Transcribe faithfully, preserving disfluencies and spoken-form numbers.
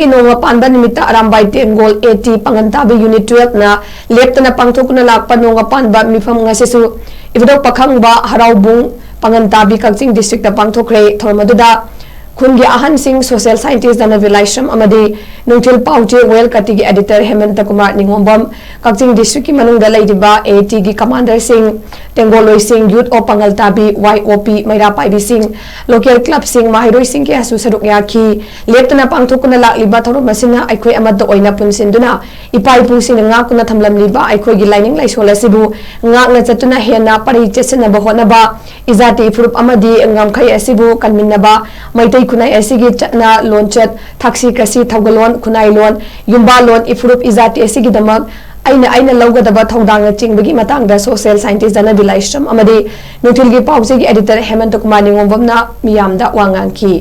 ꯅꯣꯡꯃ ꯄꯥꯟꯕ ꯅꯨꯃꯤꯠꯇ ꯑꯔꯥꯝꯕꯥꯏ ꯇꯦꯡꯒꯣꯜ ꯑꯦ ꯇꯤ ꯄꯥꯉꯟ ꯇꯥꯕꯤ ꯌꯨꯅꯤꯠ ꯇꯨꯋꯦꯜꯐꯅ ꯂꯦꯞꯇꯅ ꯄꯥꯡꯊꯣꯛꯇꯨꯅ ꯂꯥꯛꯄ ꯅꯣꯡꯃ ꯄꯥꯟꯕ ꯃꯤꯐꯝ ꯉꯁꯤꯁꯨ ꯏꯕꯨꯙꯧ ꯄꯥꯈꯪꯕ ꯍꯔꯥꯎꯕꯨꯡ ꯄꯥꯉꯟ ꯇꯥꯕꯤ ꯀꯛꯆꯤꯡ ꯗꯤꯁꯇ꯭ꯔꯤꯛꯇ ꯄꯥꯡꯊꯣꯛꯈ꯭ꯔꯦ꯫ ꯊꯧꯔꯝ ꯑꯗꯨꯗ ꯈꯨꯟꯒꯤ ꯑꯍꯟꯁꯤꯡ, ꯁꯣꯁꯤꯌꯦꯜ ꯁꯥꯏꯟꯇꯤꯁ ꯙꯅꯕꯤꯔ ꯂꯥꯏꯁ꯭ꯔꯝ ꯑꯃꯗꯤ ꯅꯨꯡꯊꯤꯜ ꯄꯥꯎꯆꯦ ꯋꯦꯜ ꯀꯥꯇꯤꯒꯤ ꯑꯦꯗꯤꯇꯔ ꯍꯦꯃꯟꯇ ꯀꯨꯃꯥꯔ ꯅꯤꯉꯣꯝꯕꯝ, ꯀꯛꯆꯤꯡ ꯗꯤꯁꯇ꯭ꯔꯤꯛꯀꯤ ꯃꯅꯨꯡꯗ ꯂꯩꯔꯤꯕ ꯑꯦ ꯇꯤꯒꯤ ꯀꯃꯥꯟꯗꯔꯁꯤꯡ, ꯇꯦꯡꯒꯣꯜꯂꯣꯏꯁꯤꯡ, ꯌꯨꯠ ꯑꯣꯐ ꯄꯥꯉꯜ ꯇꯥꯕꯤ, ꯋꯥꯏ ꯑꯣ ꯄꯤ, ꯃꯩꯔꯥ ꯄꯥꯏꯕꯤꯁꯤꯡ, ꯂꯣꯀꯦꯜ ꯀ꯭ꯂꯕꯁꯤꯡ, ꯃꯍꯩꯔꯣꯏꯁꯤꯡ ꯀꯌꯥꯁꯨ ꯁꯔꯨꯛ ꯌꯥꯈꯤ꯫ ꯂꯦꯞꯇꯅ ꯄꯥꯡꯊꯣꯛꯇꯨꯅ ꯂꯥꯛꯂꯤꯕ ꯊꯧꯔꯝ ꯑꯁꯤꯅ ꯑꯩꯈꯣꯏ ꯑꯃꯠꯇ ꯑꯣꯏꯅ ꯄꯨꯟꯁꯤꯟꯗꯨꯅ ꯏꯄꯥ ꯏꯄꯨꯁꯤꯡꯅ ꯉꯥꯛꯇꯨꯅ ꯊꯝꯂꯝꯂꯤꯕ ꯑꯩꯈꯣꯏꯒꯤ ꯂꯥꯏꯅꯤꯡ ꯂꯥꯏꯁꯣꯜ ꯑꯁꯤꯕꯨ ꯉꯥꯛꯅ ꯆꯠꯇꯨꯅ ꯍꯦꯟꯅ ꯄꯔꯤ ꯆꯦꯠꯁꯤꯟꯅꯕ ꯍꯣꯠꯅꯕ, ꯏꯖꯥꯇꯤ ꯏꯐꯨꯔꯨꯞ ꯑꯃꯗꯤ ꯉꯝꯈꯩ ꯑꯁꯤꯕꯨ ꯀꯟꯃꯤꯟꯅꯕ, ꯃꯩꯇꯩ ꯈꯨꯟꯅꯥꯏ ꯑꯁꯤꯒꯤ ꯆꯠꯅ ꯂꯣꯟꯆꯠ, ꯊꯛꯁꯤ ꯈꯥꯁꯤ, ꯊꯧꯒꯜꯂꯣꯟ, ꯈꯨꯟꯅꯥꯏꯂꯣꯟ, ꯌꯨꯝꯕꯥꯂꯣꯟ, ꯏꯐꯨꯔꯨꯞ ꯏꯖꯥꯇꯤ ꯑꯁꯤꯒꯤꯗꯃꯛ ꯑꯩꯅ ꯑꯩꯅ ꯂꯧꯒꯗꯕ ꯊꯧꯗꯥꯡꯅꯆꯤꯡꯕꯒꯤ ꯃꯇꯥꯡꯗ ꯁꯣꯁꯤꯌꯦꯜ ꯁꯥꯏꯟꯇꯤꯁ ꯙꯅꯕꯤꯔ ꯂꯥꯏꯁ꯭ꯔꯝ ꯑꯃꯗꯤ ꯅꯨꯡꯊꯤꯜꯒꯤ ꯄꯥꯎꯆꯦꯒꯤ ꯑꯦꯗꯤꯇꯔ ꯍꯦꯃꯟꯇ ꯀꯨꯃꯥꯔ ꯅꯤꯉꯣꯝꯕꯝꯅ ꯃꯤꯌꯥꯝꯗ ꯋꯥ ꯉꯥꯡꯈꯤ꯫